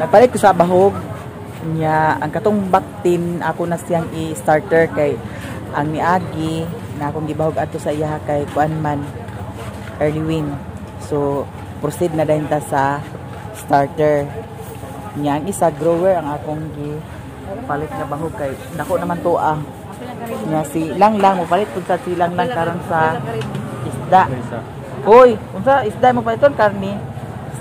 Nagpalit ko sa bahog. Nya ang katong baktin ako na siyang i-starter kay ang niagi na akong gibahog ato sa iya kay kuan man, early win. So proceed na dayon ta sa starter. Nya ang isa, grower ang akong gi palit nga bahog kay dako naman to ah. Nya si Lang Lang mo palit pud sa si Lang Lang karon sa isda. Hoy, unsa isda mo paliton, karni?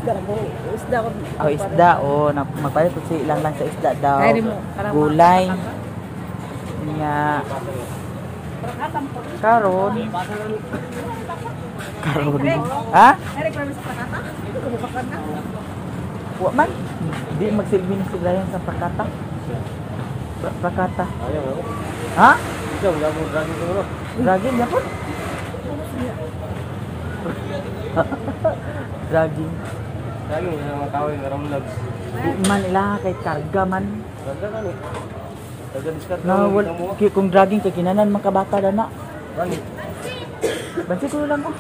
Isda ko. Isda ko. Oh, isda. Oh, na, magpalit pud si Lang Lang sa isda daw. Ay, mo. Gulay. Nya karon karon. Ha? Wa man. Di magsilbi ni si Brian sa prakata. Prakata. Ha? Dragging yapon? Dragging. Lagi mo sa mga tao yung ramlags. Di man ila kay karga man. Karga ka ni. Karga discard Na wal ki kung dragging kay kinanan man kabata da na. Gani. Bansi ko lang oh.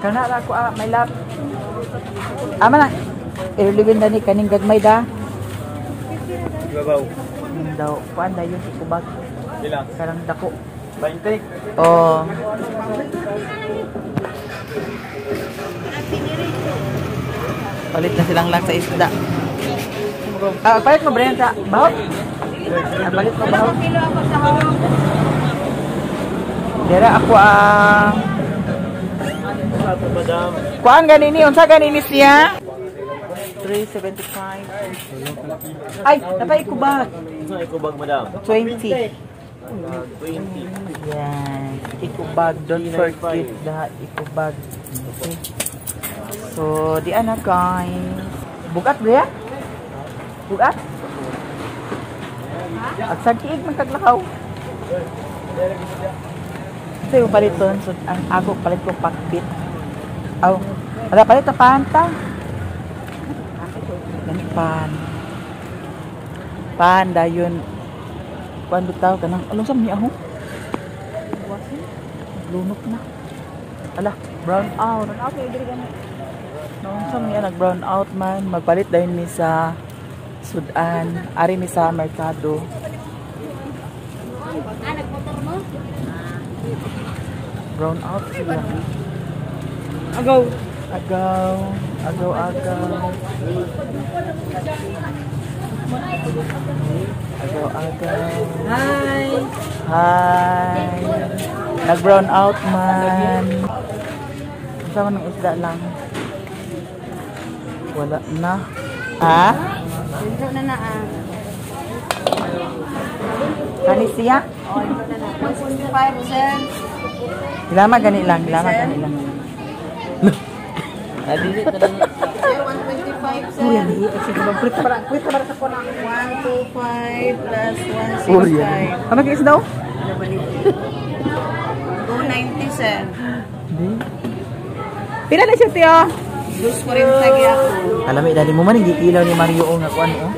Kana ra ko ah, may lap. Ama na. Early win na ni kaning gagmay da. Ibabaw. Daw kuan dayon ikubag. Ilang? Karang dako. 20. Oh. Palit na silang lang sa isda. Ah, palit mo Brian sa bahok. Ah, palit mo bahok. Dera ako ang Madam. Kuan ganini, unsa ganini siya? 375. Ay, napay ikubag. Unsa ikubag, madam? 20. 20. Yes, ikubag. Don't forget the ikubag. Okay. So, di ana guys. Bugat ba? Bugat? At sa kiig man kaglakaw. So, yung paliton. So, ang ako palit ko pakbit. Aw, ala palit na panta. Gani pan. Pan dayon. Kuan bitaw kanang along sa niya ho. Lunok na. Ala, brown out. Brown out diri gani. Noong sa niya nag brown out man, magpalit dayon mi sa sudan. Ari mi sa merkado. Ah, nagmotor mo? Brown out sila. Agaw. Agaw, agaw, agaw. Agaw, agaw. Hi. Hi. Nag-brown out man. Unsa man ang isda lang? Wala na. Ha? Dito na na ah. Kani siya? Oh, dito na na. 165 cents. Hilama gani lang, hilama gani lang. Adili ka lang. 125 Uy, cents. Kulit para sa kuno. 125 plus Uy. 165. Ano kay isda? 290 cents. Di. Pila na siya tiyo? 240 gyapon. Alam mo, dali mo man gikilaw ni Mario nga kuan oh.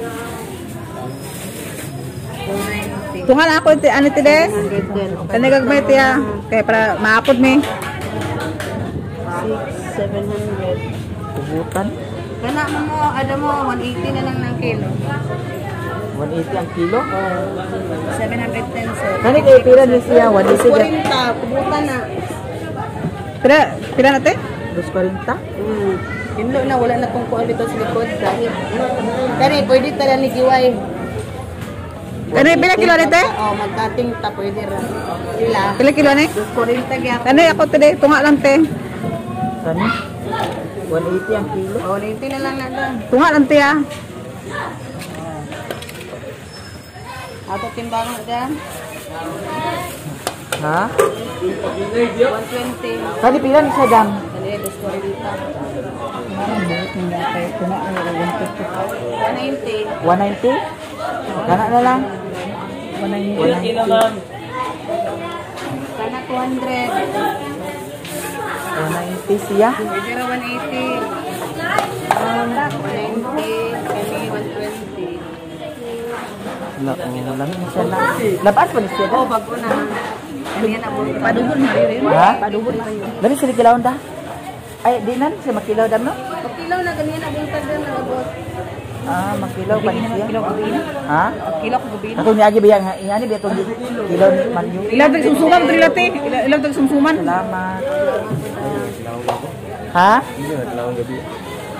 290. Tunga na ako ti ano ti des? 110. Kani gagmay tiya. Kay para maapod mi. 6, 700. Kubutan. Kana mo mo, ada mo, 180 na lang ng kilo. 180 ang kilo. 710 cents. Kani kay pila ni siya 180. 40, kubutan na. Pila pila na te? 240. Hinlo na, wala na tong kuan dito sa likod. Dahil, kani, pwede tala ni Giway. Kani pila kilo ni te? Oh, magkating ta, pwede ra. Pila? Pila kilo ni? 240 gyapon. Kani ako te tunga lang te. Kani 180 ang kilo. Oh, 180 na lang na doon. Tunga lang te ah. Ato timbang na dyan. Ha? 120. Kani pila ni siya dam? Kani, 240. Parang buot niya kay tunga ang 150. 190. 190? Kana na lang. 190. Ilang kilo, ma'am? Kana 200. 190 siya. Pwede ra 180. 190. Kani 120. La, oh, lami ni siya na. Labas pa ni siya Oh, da. bago na. Kani na mo. Padugol na rin. Ha? Padugol na rin. Lami sila kilawon da. Ay, di na siya makilaw dam, no? Makilaw na ganyan na buntag na nagabot. Ah, makilaw pa siya. Kilaw gabi na. Ha? Kilaw ko gabi na. Atong niagi ba yang ingani ba itong kilaw ni Mario? Ilang tag sumsuman diri late. Ilang tag sumsuman. Salamat. Ha?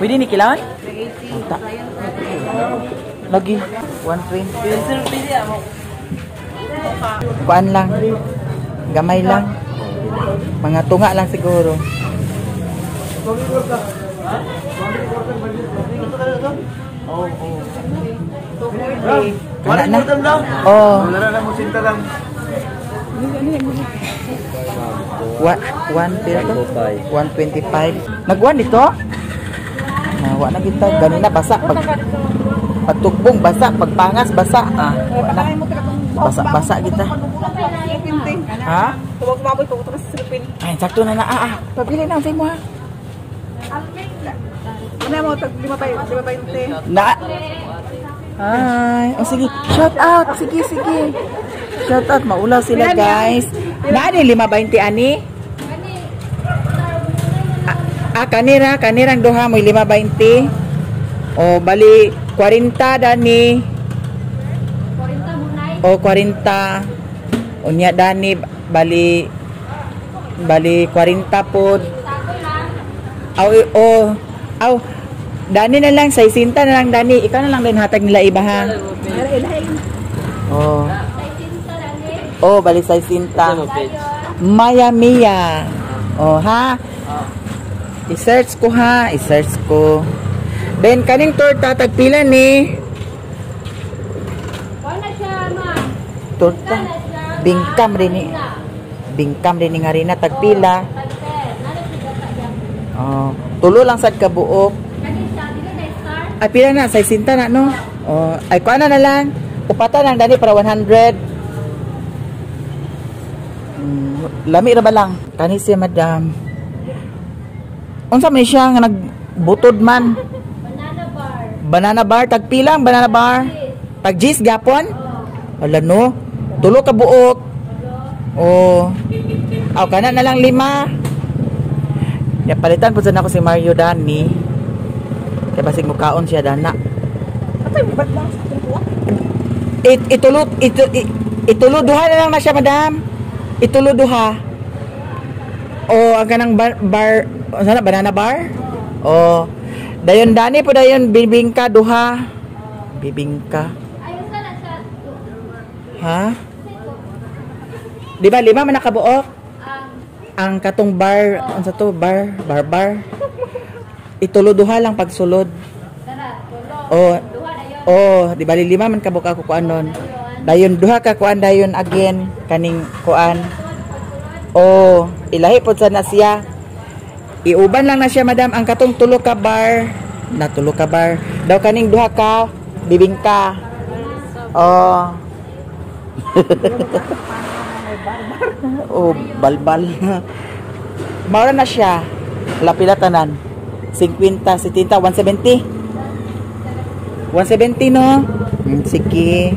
Pwede ni kilawon? Unta. Lagi 120. Kuan lang. Gamay lang. Mga tunga lang siguro. Oo. Wala na. Oh. One pila to? 125. Nagwan dito? Ah, wa na kita ganina basa pag pagtugbong basa, pagpangas basa. Ah, wa na. Basa-basa kita. Ha? Tuwag maboy pag sa silupin. Ay, sakto na na. Ah, ah. Pabili na sa imo ha. Ano mo tag 5 pa 5.20. Na. Hi. Oh, sige. Shout out. Sige, sige. Shout out. Maulaw sila, guys. Naani 5.20 ani? Ah, kanira, kanirang duha mo'y 5.20. O bali 40 dani. 40 mo. O 40. Unya dani bali bali 40 pod. Aw o aw dani na lang 60 na lang dani. Ikaw na lang din hatag nila iba ha. Oh. Oh, bali 60. Maya Mia. Oh ha. I-search ko ha, i-search ko. Then kaning torta tagpila ni? Wala siya, ma'am. Torta. Bingkam rin ni. Bingkam rin ni nga rin na tagpila. Oh, tulo lang sad ka buok. Ay pila na 60 na no. Oh, ay kuan na lang. Upata lang dani para 100. Lami ra ba lang? Kani siya madam. Unsa man siya nga nagbutod man? Banana bar. Banana bar tagpila ang banana bar? Tag gis gapon? Wala no. Tulo ka buok. Oh. Aw kana na lang lima. Ya palitan pud sad nako si Mario Dani. Kay basig mukaon siya dana. Atay ba't lang sa atong tuwa? Itulo ito itulo duha na lang na siya madam. Itulo duha. O ang kanang bar, bar unsa na banana bar? O dayon dani po dayon bibingka duha. Bibingka. Ayun na siya. Ha? Di ba lima man nakabuok? Ang katong bar, unsa to bar, bar bar. Itulo duha lang pagsulod. Oh, oh, di ba lima man kabuok ako kuan nun. Dayon duha ka kuan dayon again kaning kuan. Oh, ilahi pod sa na siya. Iuban lang na siya madam ang katong tulo ka bar, na tulo ka bar. Daw kaning duha ka bibingka. Oh. Oh, balbal. Maura na siya. Lapila tanan. 50, 70, 170. 170 no? Sige.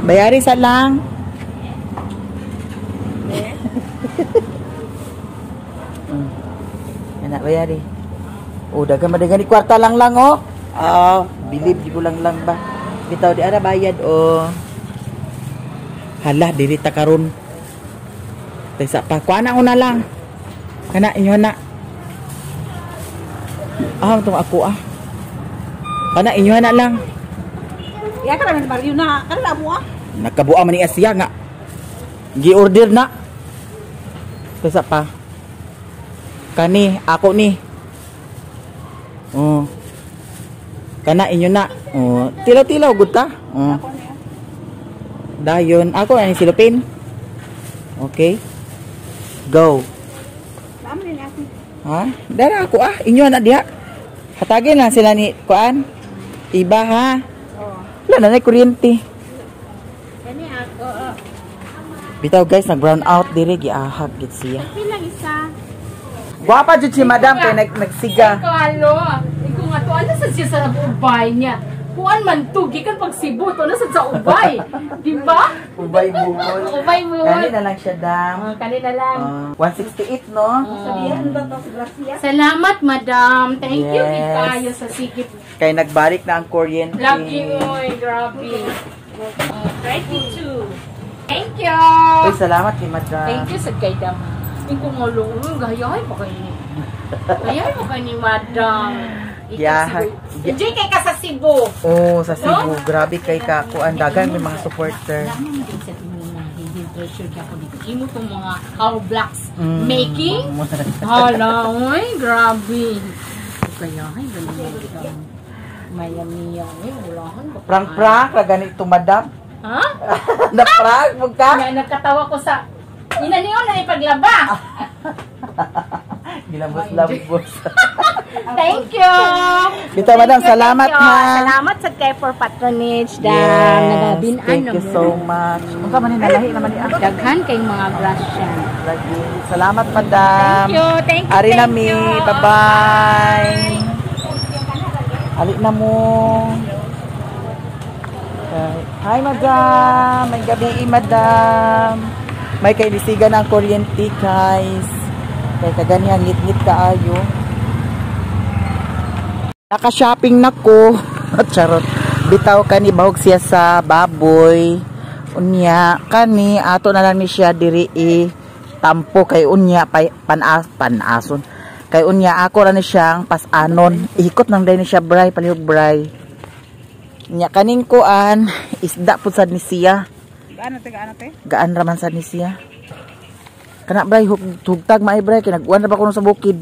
Bayari sa lang. Yan na, bayari. Oh, dagan madagan ni kwarta lang lang oh. Ah, bilib di ko lang lang ba. Bitaw di ara bayad oh. Hala, dili ta karon. Taysa pa, kuha na una lang. Kana inyo na. Ah, tong ako ah. Kana inyo na lang. Ya ka naman Mario na. Kana na mo ah. Nagkabuha man ni Asia nga. Gi-order na. Taysa pa. Kani, ako ni. Oh. Kana inyo na. Oh, tilaw-tilaw gud ta. Oh. Dayon, ako ani silupin. Okay. Go. Ha? Dara ako ah, inyo na diha. Hatagin lang sila ni kuan. Iba ha. Wala na na kuryente. Kani ako. Bitaw guys, nag brown out diri giahag gid siya. Pilang isa. Gwapa jud si madam kay nagsiga. Kalo. Ikaw nga to, ano sa siya sa ubay niya? Kuan man to, gikan pag Cebu to na sa Ubay. Di ba? Ubay buhol. Ubay buhol. Kani na lang siya, dam. Oh, kani na lang. 168, no? Salamat, madam. Thank you, Yes. kayo sa sikip. Kay nagbalik na ang kuryente. Lagi oy, grabe. Oh, 32. Thank you. Uy, salamat kay madam. Thank you sa kay dam. Yung kung gayahay pa kayo ni. Gayahay pa kayo ni madam. Ikaw Yeah. Cebu. Enjoy kay ka sa Cebu. Oh, sa Cebu. Grabe kay ka. Kuan, dagan may mga supporter. Dami mo din sa imo na hindi treasure ka ko dito. Imo tong mga how blocks making. Hala, oy, grabe. Gayahay ganun madam. Maya mia, oy, ulahan ba? Prank-prank, ra ganito, madam. Ha? Na-prank mo ka? Na, nagkatawa ko sa ina niyo na ipaglaba. Gilambos-lambos. Thank you. Bitaw, madam, Thank you, salamat thank you. ha. Salamat sa kay for patronage dam. Yes, Nagabinan thank you so much. Unsa man ni nalahi naman ni ah. Daghan kay mga grasya. Lagi. Salamat, madam. Thank you, thank you. Ari thank na mi. you. Bye-bye. Ali na mo. Hi, madam. May gabi, madam. May kailisigan ang kuryente, guys. Kay kaganyan, ngit-ngit kaayo. Naka-shopping na ko. Charot. Bitaw kani bahog siya sa baboy. Unya kani ato na lang ni siya diri i tampo kay unya pay, panas panason. Kay unya ako ra ni siyang pasanon. Ikot nang day ni siya bray palihog bray. Unya kaning kuan isda pud sad ni siya. Gaano te, gaano te? Gaan ra man sad ni siya. Kana bray hugtag maay bray kay nag-uwan ra ba kuno sa bukid.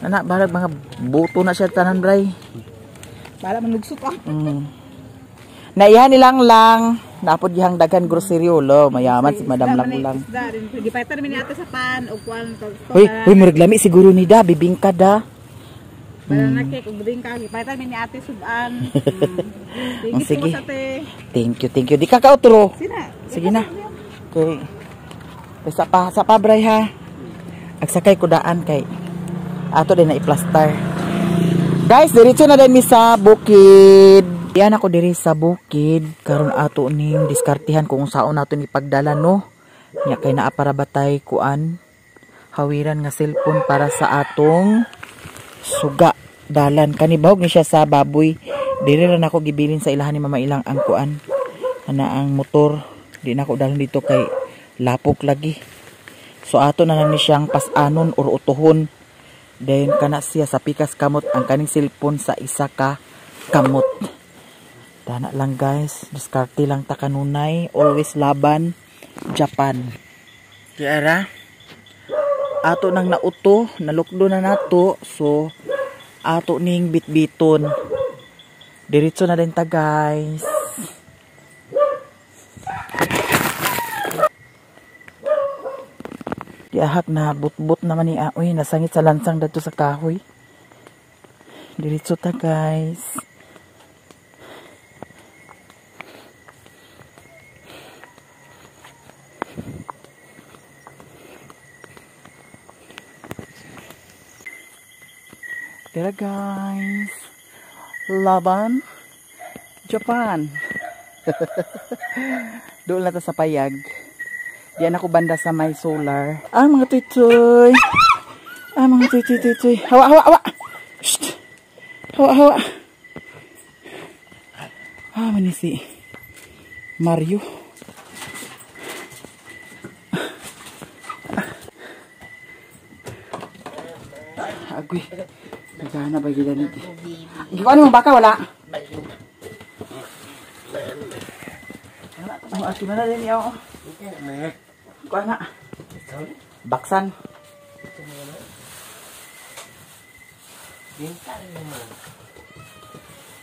Ana barag mga buto na siya tanan bray. Bala manugsok ah. Naihan nilang lang. Napod gihang daghan grocery lo. Mayaman si Madam lang lang. Isda rin. Gipaitan namin ni ate sa pan o kuan to. Uy, uy, murag lami siguro ni da, bibingka da. Banana cake ug bibingka. Gipaitan namin ni ate sudan. Thank you Sige. so much ate. Thank you, thank you. Di ka kautro. Sina? Sige na. Okay. Sa pa bray ha. Agsakay ko daan kay ato din na i-plaster. Guys, diretso na din mi sa bukid. Yan ako diri sa bukid karon ato ning diskartehan kung unsaon nato ni pagdala no. Nya kay naa para batay kuan hawiran nga cellphone para sa atong suga dalan kani bahog ni siya sa baboy. Diri ra nako gibilin sa ilahan ni Mama Ilang ang kuan ana ang motor. Di nako dalon dito kay lapok lagi. So ato na lang ni siyang pasanon or utuhon. Then kana siya sa pikas kamot ang kaning cellphone sa isa ka kamot. Dana lang guys, diskarte lang ta kanunay, always laban Japan. Kiara, ato nang nauto, nalukdo na nato, so ato ning bitbiton. Diretso na din ta guys. Giahak na butbut naman ni uy, nasangit sa lansang dadto sa kahoy. Diretso ta guys. Tara guys. Laban Japan. Doon na ta sa payag. Diyan ako banda sa may solar. Ah, mga tuytoy. Ah, mga tuytoy, tuytoy. Hawa, hawa, hawa. Shh. Hawa, hawa. Ah, manisi. Mario. Agoy. Nagana ba gila nito? Ano mo baka wala? Oh, ati man na din yaw. Kuha na. Baksan.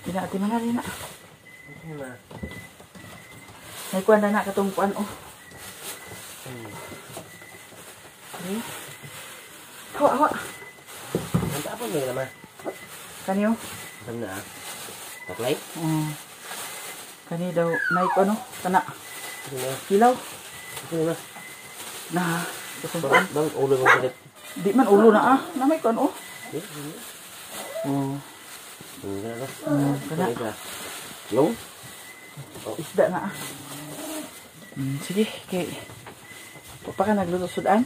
Dina, ati man na din na. May kuha na na katong kuan oh. Okay. Hawa, hawa. Kaniyo? Taklay? Kani daw, naik ano? Kana. Kilaw? Na, katong kuan. Bang ulo mo ulit. Di man ulo na ah. Na may kuan oh. Oh. Kana. Long? Isda na ah. Sige, kay pa ka nagluto sudan?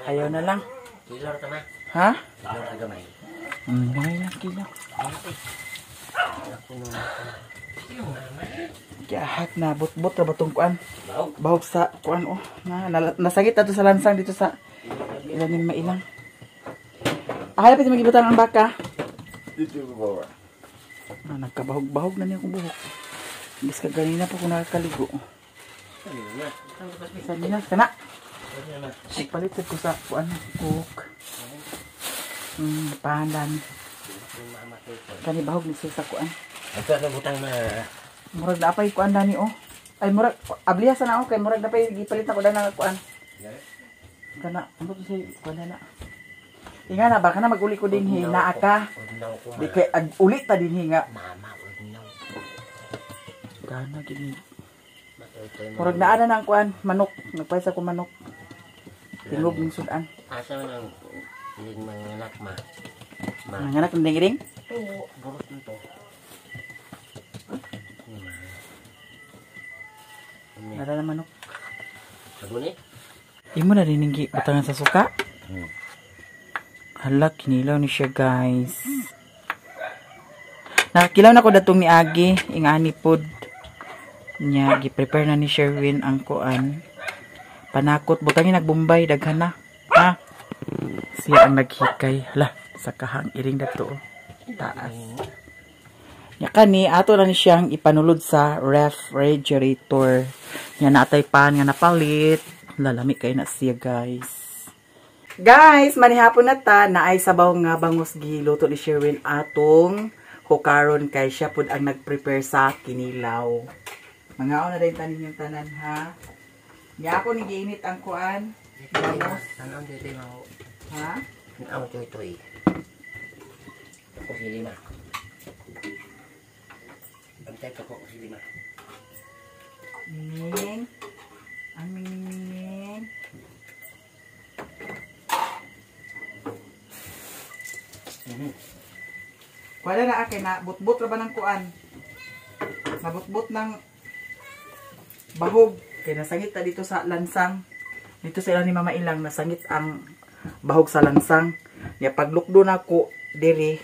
Ayaw na lang. Kilo ra ta ma. Ha? Kilo ra gamay. Gamay lang kilo. Kiahak na bot-bot ra batong kuan. Bahog sa kuan oh. Na, nasagit ato sa lansang dito sa ilanin mailang. Ah, pwede magibutang ang baka. Dito ko ba? Ah, nagkabahog-bahog na niya akong buhok. Imbes ka ganina pa kung nakakaligo. Sanina, kana. Nagpalit sad ko sa kuan cook. Pandan. Kani bahog ni siya sa kuan. Ito ang butang na. Murag na apay kuan dani oh. Ay murag abliha sa na oh kay murag napay gipalit ako dana kuan. Kana ano to say kuan na. Inga na baka na maguli ko dinhi naa ka. Di kay ag uli ta dinhi nga. Mama ugnaw. Gana gini. Murag naa na ang kuan manok, nagpay sa ko manok. Tingob ning sudan. Asa man ang ning manganak ma. Manganak ng dingring? To, burot nito. Nara na manok. Sabon eh? Imo na rin yung butangan sa suka? Hala, kinilaw ni siya guys. Nakakilaw na ko datong ni Agi. Ingani pod. Nya, gi-prepare na ni Sherwin ang kuan. Panakot. Butangin nagbumbay. Daghan na. Ha? Siya ang naghikay. Hala, sa kahang iring dato. Taas. Nya kani ato na ni siyang ipanulod sa refrigerator. Nya natay pan nga napalit. Lalami kay na siya guys. Guys, manihapon na ta naay sabaw nga bangos giluto ni Sherwin atong hukaron kay siya pud ang nagprepare sa kinilaw. Mangaon na din tanin yung tanan ha. Nya ako ni giinit ang kuan. Bangos. Tanon dito mo. Ha? Ang tuy-tuy. Ako si lima. Antay pa ko si lima. Ming. Ang ming. Kuha na akin na butbut ra ba ng kuan? Nabutbut ng bahog. Kaya nasangit ta dito sa lansang. Dito sa ilan ni Mama Ilang nasangit ang bahog sa lansang. Nya paglukdo na ko diri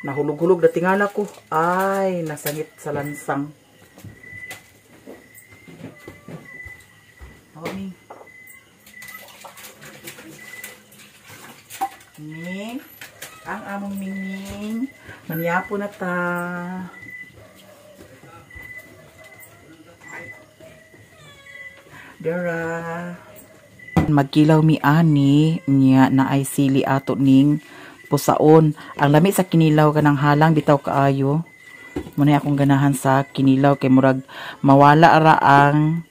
nahulog-hulog na tingala ko. Ay, nasangit sa lansang. Oh, Ming. Ming. Ang among mingming. Maniapo na ta. Dara. Magkilaw mi ani niya na ay sili ato ning pusaon. Ang lami sa kinilaw kanang halang bitaw kaayo. Muna akong ganahan sa kinilaw kay murag mawala ra ang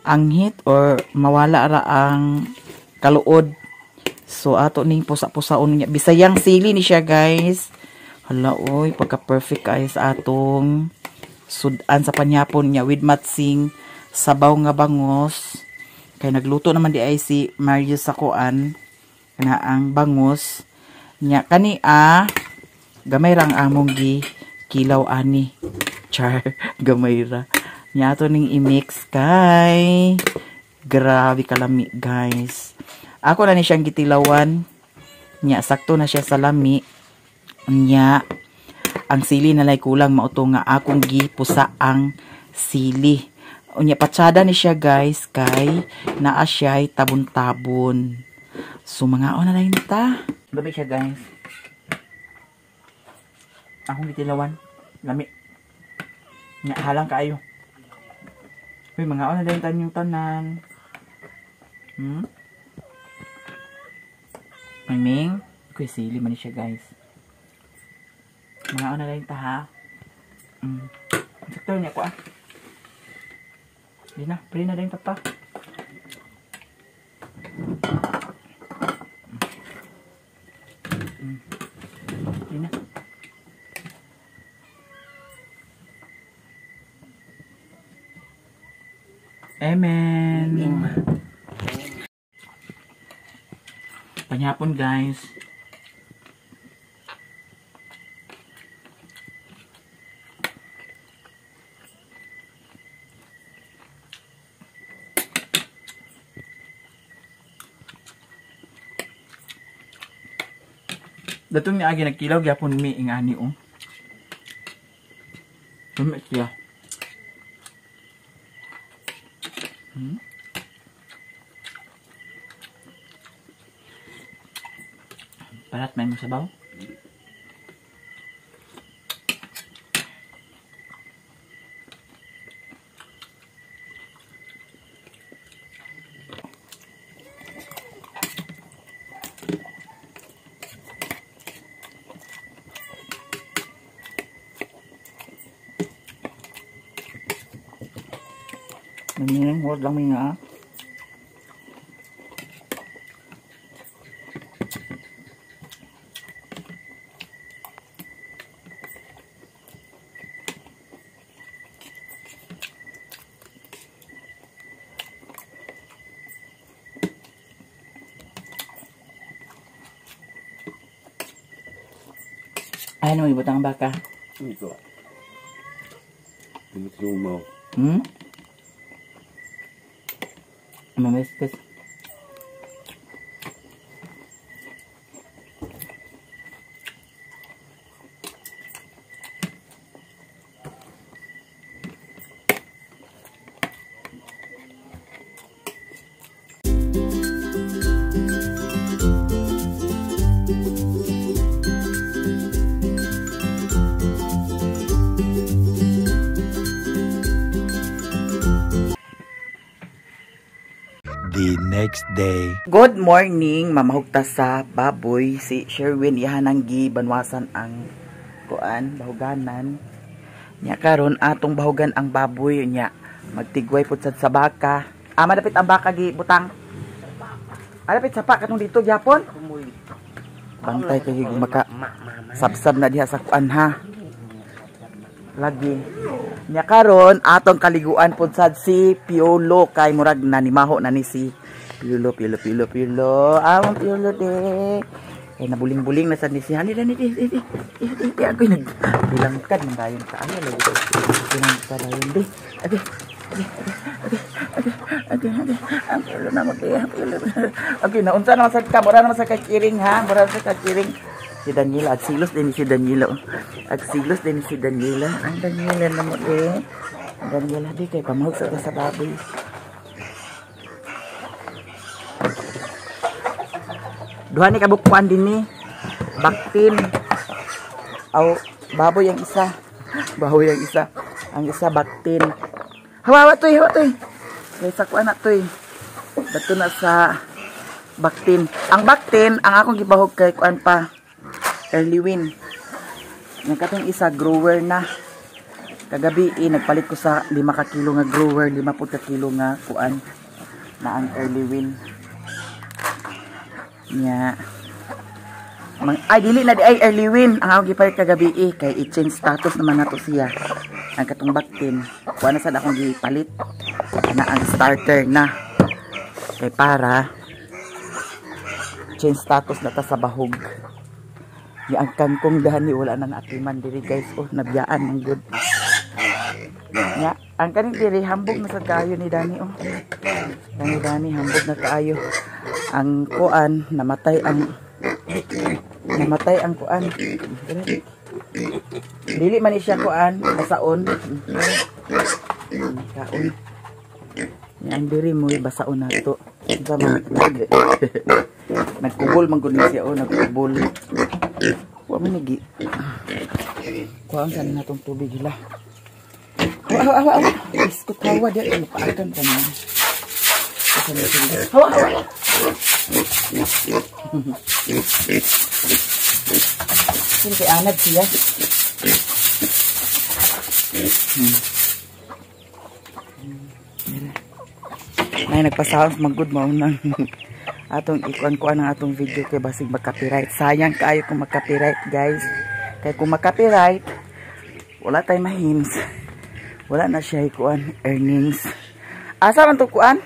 anghit or mawala ra ang kaluod. So ato ning pusa-pusaon niya. Bisayang sili ni siya guys. Hala oy, pagka perfect kaayo sa atong sudan sa panyapon niya with matsing sabaw nga bangos. Kay nagluto naman di ay si Marius sa kuan kana ang bangos niya kani a gamay ra ang among gi kilaw ani. Char, gamay ra. Niya ato ning i-mix kay grabe kalami guys. Ako na ni siyang gitilawan. Nya sakto na siya sa lami. Nya ang sili na lay kulang mauto nga akong gipusa ang sili. Unya patsada ni siya guys kay naa siya'y tabon-tabon. So mga na lang ta. Lami siya guys. Akong gitilawan. Lami. Nya halang kaayo. Uy, mga na lang tanyong tanan. Ming, kuy sili man siya guys. Mga na lang ta ha. Sakto niya ko ah. Di na, pwede na din papa. Di na. Amen. Panyapon guys. Datong niya agi nagkilaw gyapon mi ingani oh. Lami siya. Parat may mo sabaw. Nanginang huwag lang may nga. Ay, ano, ibutang baka. Ito. Ito mo. Mamiss. The next day. Good morning, mamahugta sa baboy si Sherwin iyahan ang gibanwasan ang kuan bahuganan. Nya karon atong bahugan ang baboy nya magtigway pud sad sa baka. Ah, madapit ang baka gi butang. Adapit sa pa katong dito gyapon. Bantay kay maka sabsab na diha sa kuan ha. Lagi. Nya karon atong kaliguan pud sad si Piolo kay murag nanimaho na ni si Piolo Piolo Piolo Piolo. Among Piolo de. Kay nabuling-buling na sad ni si Hali dani di di di. Di agoy nag bilangkad man dayon ka. Ay lagi. Bilangkad dayon di. Ade. Ade. Ade. Ade. Ade. Ade. Ang Piolo na mo di. Ang Piolo. Okay, naunsa naman sad ka? Mura naman sad ka kiring ha. Mura sad ka kiring. Si Daniela, agsilos din si Daniela. Agsilos din si Daniela. Ang Daniela na mo eh. Daniela di kay pamahog sa sa baboy. Duha ni kabukwan din ni. Baktin. Aw, baboy ang isa. Baboy ang isa. Ang isa baktin. Hawa toy, hawa toy. Kay sa kuan na toy. Dato na sa baktin. Ang baktin ang akong gibahog kay kuan pa. Early win. Yung katong isa grower na. Kagabi nagpalit ko sa 5 ka kilo nga grower, 50 ka kilo nga kuan na ang early win. Nya. Ay dili na di ay early win ang akong gipalit kagabi kay i-change status naman nato siya. Ang katong baktin, kuan na sad akong gipalit na ang starter na. Kay para change status na ta sa bahog. Ni ang kangkong dani wala na naatiman diri guys, oh nabiyaan man gud. Nya ang kaning diri hambog na sad kaayo ni Dani oh. Dani Dani hambog na kaayo. Ang kuan namatay ang kuan. Dili man ni siya kuan basaon. Kaon. Nya ang diri mo basaon nato. Unsa man nagkubol man gud ni siya oh, nagkubol. Wa man nigi. Kuhaan sa natong tubig hila. Hawa hawa hawa. Iskot hawa di ay paakan pa man. Hawa hawa. Sino kay anad siya? Nay nagpasound man gud mao nang atong ikuan-kuan ang atong video kay basig mag-copyright. Sayang kaayo kung mag-copyright guys. Kay kung mag-copyright wala tay mahims. Wala na siya ikuan earnings. Asa man to kuan?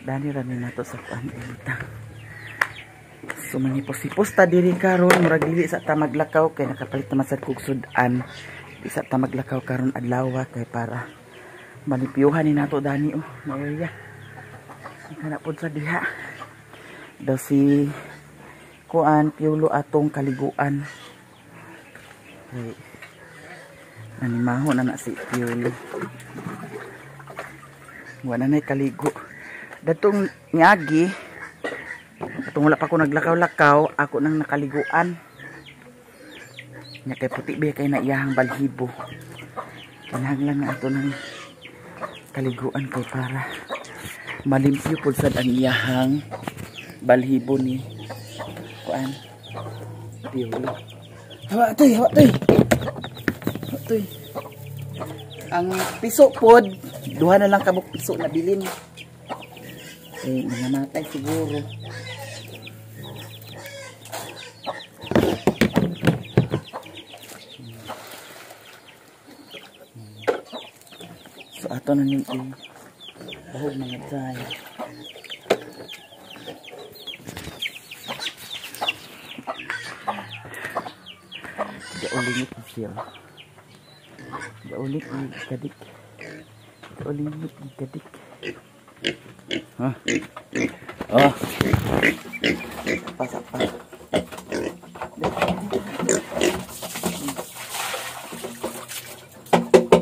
Dani ra ni nato sa kuan elita. So manipos-ipos ta diri karon, murag dili sa ta maglakaw kay nakapalit naman sad kog sud-an. Di sa ta maglakaw karon adlaw kay para manipyuhan ni nato dani oh, na area. Kana pod sa diha. Daw si kuan Piolo atong kaliguan. Kay nanimaho na na si Piolo. Wala na kaligo. Datong niagi, atong wala pa ko naglakaw-lakaw, ako nang nakaliguan. Nya kay puti ba kay na iyahang balhibo. Kinahanglan nga ato nang kaliguan kay para malimpyo pud sad ang iyahang balhibo ni kuan Piolo. Hawa toy, hawa toy. Hawa toy. Ang piso pod, duha na lang kabuk piso na bilin. Eh, nangamatay siguro. So, ato na ning bahog mga tay. Gaulimit siya. Gaulit ni kadik. Gaulimit ni kadik. Ha? Oh. Pasa pa.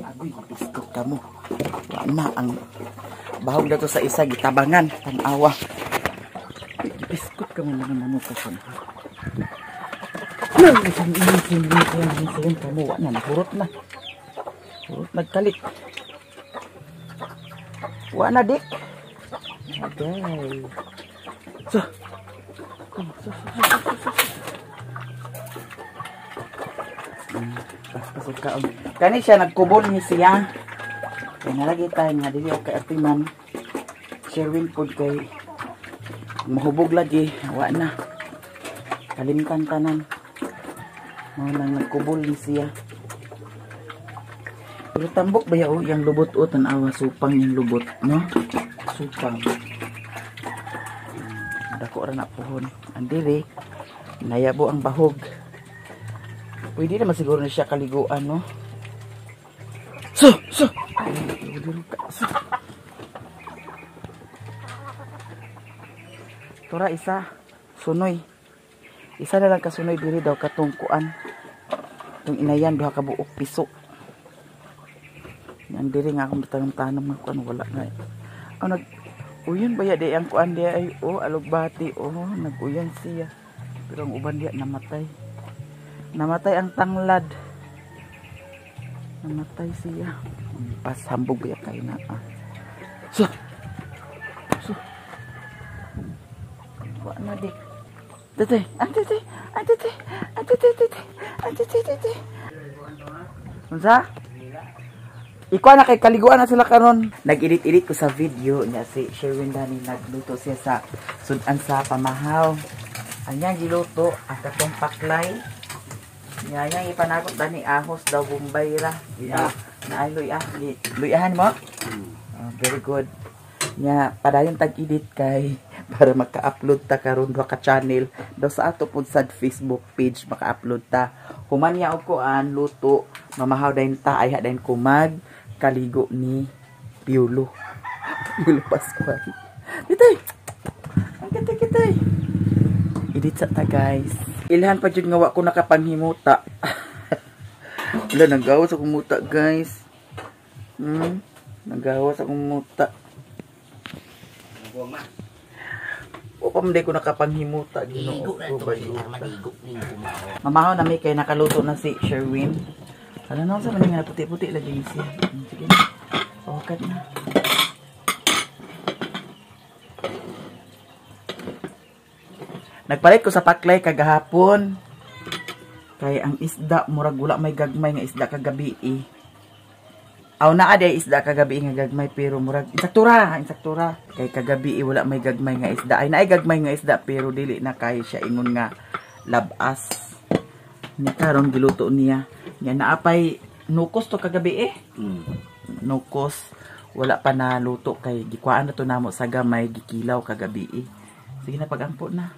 Agoy, biskot ka mo. Wa na ang bahog dato sa isa gitabangan tan-awa. Biskot ka mo mga manok ka. Nang wa na nahurot na. Hurot nagkalit. Wa na dik. Okay. So. So. Pasok ka. Kani siya nagkubol ni siya. Kay nalagi tayo nga dili og kaatiman. Sherwin pod kay mahubog lagi, wa na. Kalimtan tanan. Mao nang nagkubol ni siya. Pero tambok ba yaw yang lubot o tan-awa supang yang lubot, no? Supang. Dako ra na pohon. Andiri nayabo ang bahog. Pwede naman siguro na siya kaliguan, no? So, so. Ay, so. Tura isa sunoy. Isa na lang kasunoy diri daw katong kuan. Tung inayan duha ka buok piso. Yan diri nga akong tanom-tanom nga kuan wala na. Aw nag uyan ba ya di ang kuan di ay oh alugbati oh nag-uyan siya. Pero ang uban diya namatay. Namatay ang tanglad. Namatay siya. Pas hambog ba kayo na ah. So. So. Wa na di. Tete, ang tete, ang tete, ang tete, tete, ang tete, tete. Unsa? Ikaw na kay kaliguan na sila karon. Nag-edit-edit ko sa video niya si Sherwin Dani nagluto siya sa sudan sa pamahaw. Ang niyang giluto ang katong paklay. Niya niyang ipanakot dani ahos daw Bombay ra. Yeah. Naay luya, luyahan mo? Oh, very good. Nya padayon tag-edit kay para maka-upload ta karon duha ka channel daw sa ato pud sa Facebook page maka-upload ta. Human niya og kuan luto, mamahaw dayon ta ay dayon kumag kaligo ni Piolo. Piolo Pascual. Ditay. Ang kitay-kitay. Edit sa ta guys. Ilhan pa jud nga wa ko nakapanghimuta. Wala nanggawas akong muta guys. Nanggawas akong muta. O pa man ko nakapanghimuta Ginoo ko ba. Mamahaw na mi kay nakaluto na si Sherwin. Ano na sa man nga puti-puti lagi ni siya. Sige. Okay na. Nagpalit ko sa paklay kagahapon. Kay ang isda murag wala may gagmay nga isda kagabi eh. Aw naa day isda kagabi nga gagmay pero murag insaktura, insaktura. Kay kagabi eh, wala may gagmay nga isda. Ay naay gagmay nga isda pero dili na kay siya ingon nga labas. Nya karon giluto niya. Nya naapay nukos to kagabi eh. Nukos wala pa na luto kay gikuhaan na to namo sa gamay gikilaw kagabi eh. Sige na pagampo na.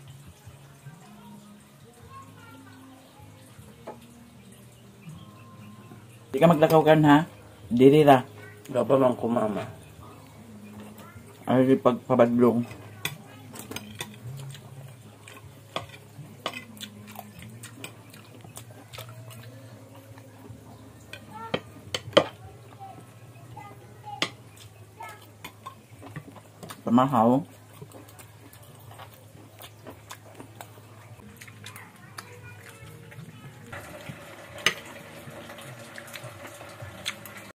Di ka maglakaw kan ha? Diri ra. Gaba man ko mama. Ay pagpabadlong. Pamahaw.